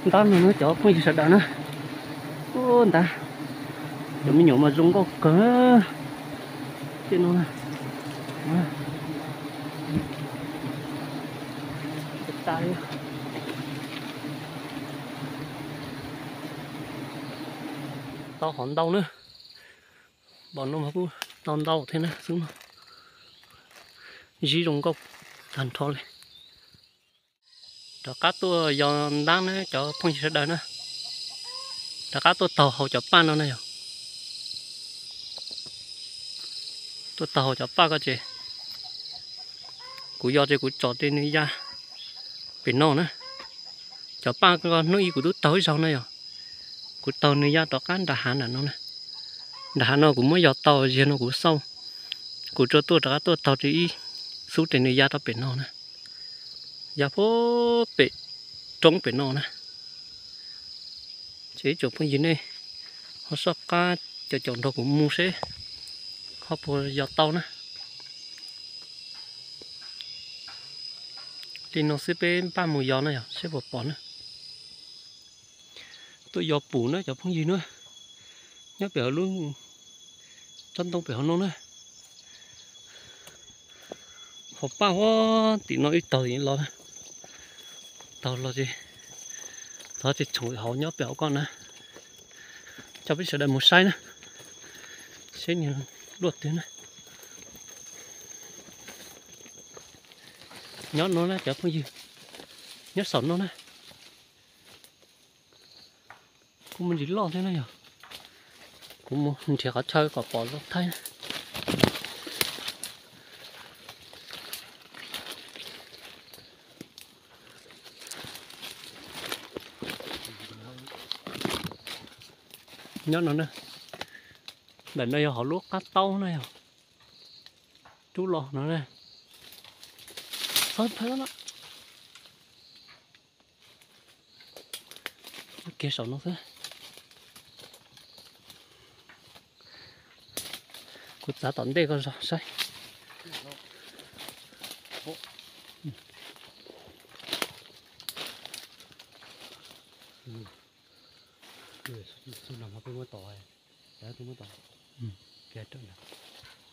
Ntab no na cov phooj ywg sawv daws na. Ub, ntab, cov me nyuam mas zoo nkauj kawg. Tej no na. Tau hov ntau na. Npaum no mas kuj tau ntau thiab na xwb no. Zib zoo nkauj tag nrho li. Rov qab tuaj yos ntab na cov phooj ywg sawv daws na. Rov qab tuaj taug hauv cov paj no na yog. Tuaj taug hauv cov paj ko ces kuv yos ces kuv tsom tes nws ya pem no na. Cov paj ko hnub ib kuv twb taug ib zaug na yog. Kuv taug nws ya rov qab nram hav nram no na. Nram hav no kuv muab yos tau, ziag no kuv xauj, kuv tsuas tuaj rov qab tuaj taug tes ib xub tes nws ya rau pem no na. Ya puag pem roob pem no na. Ces ib tsoom phooj ywg nej ho soj qab caum caum nrog kuv mus seb ho puas yos tau na. Li no xwb peb npaj mus yos na yog seb puas pom na. Tuaj yos pum na cov phooj ywg na. Nyob pem hauv lub tsob ntoo pem hauv no na. Hauv paj huab tim no ib taug los, taug los ces tov ces tshoom hauv nyob pem hauv ko na. Coj peb sawv daws mus saib na, seb nws luaj twg na. Nyob no na cov phooj ywg, nyob saum no na. Kuj muaj ntsis loj thiab na yog. Kuv mus nrhiav qhov chaw kom pom zoo thaij. Nyob no na, ntawm no yog hauv lub qab taub na yog. Rub los no na. Txhob plhawb na. Kiag saum no xwb. Kuv txav tom ntej ko zog saib.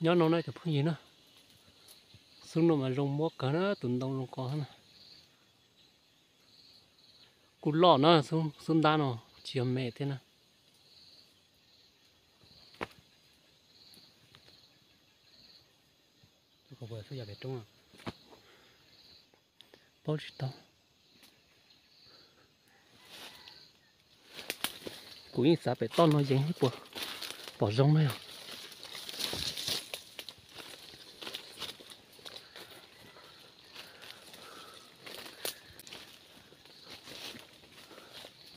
Nyob no na cov phooj ywg na, xub no mas zoo muab kawg na, tus ntoo zoo ko na. Kuj loj na, xub ntab no tsis yog me thiab na. Paub tsis tau. Kuv yeej xav pem toj no yees puas pom zoo na yog.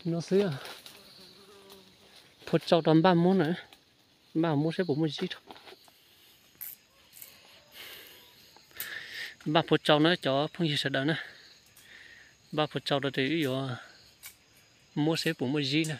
No xwb, phua tsau rau npaj muab na, npaj muab seb puas muaj zib rau. Npaj phua tsau na cov phooj ywg sawv daws na, npaj phua tsau rau ces wb yuav muab seb puas muaj zib na.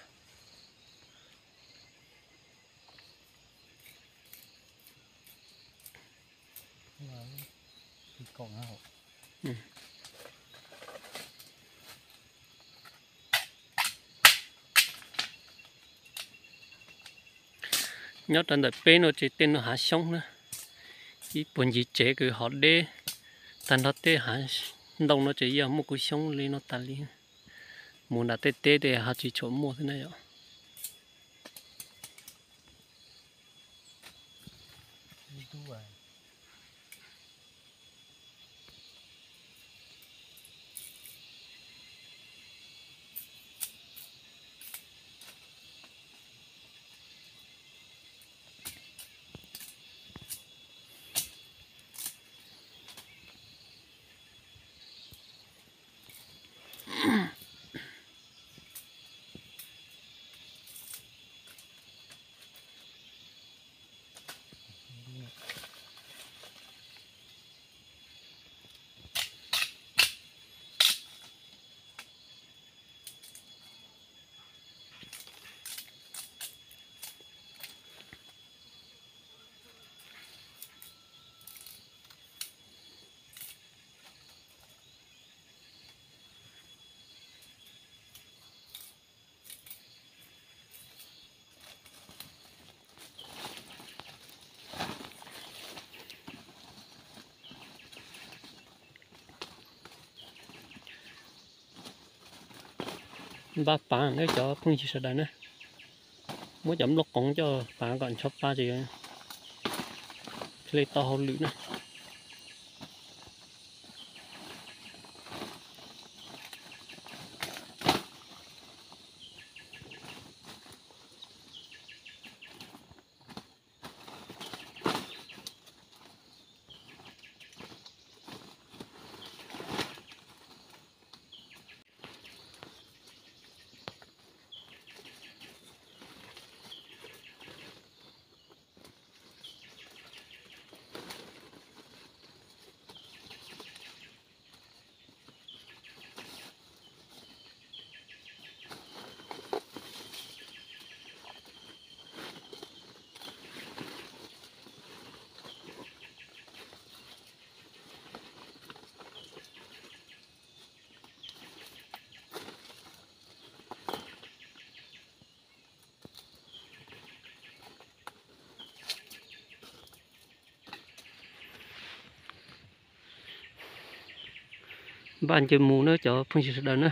Nyob rau ntawm peb no ces tej no hav xyoob na, ib puag ncig tsev kws hov deb tag nrho tej hav ntoo no ces yeej muaj kuv xyoob li no tas li. Mus nram tej teb ces ho tsis tshua muaj xwb na yom. Npaj pav na cov phooj ywg sawv daws na. Muab cov nplooj qoov coj pav kom ncho pa ces thiaj li tau hauj lwm na. Npaj ncaws mus na cov phooj ywg sawv daws na.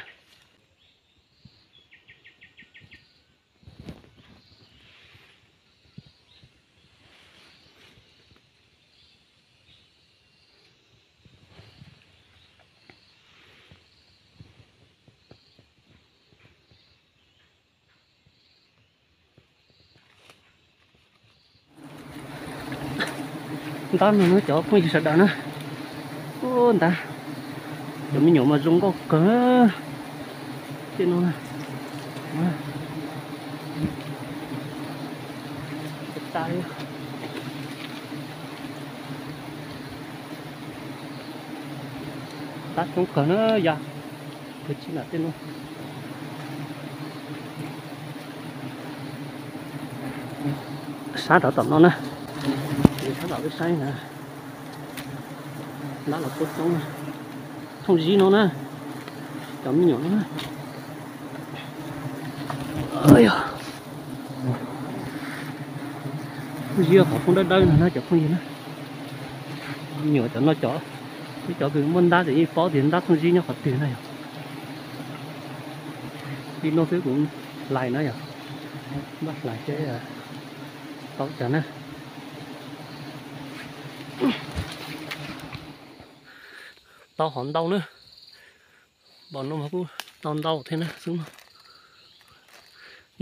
Ntab no na cov phooj ywg sawv daws na. Ub, ntab, cov me nyuam mas zoo nkauj kawg. Tej no na. Ntab coob kawg na yog. Kuv tsis nam tej no. Sab rov tom no na. Sab tom peb saib na. Ntab los kuj coob na. Thooj zib no na. Cov me nyuam no na. Thooj zib qhov poob dawb dawb no na cov phooj ywg na. Me nyuam cov no cov, ib cov kws muaj ntab ces yeej paub tias ntab thooj zib nyob qhov twg na yog. Li no xwb kuv hlais na yog. Npaj hlais seb tau cas na. Tau hov ntau na. Npaum no mas kuj tau ntau thiab na xwb no.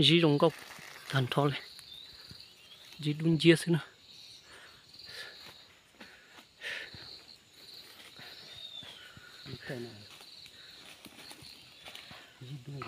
Zib zoo nkauj tag nrho li. Zib dub nciab xwb na. Zib dub.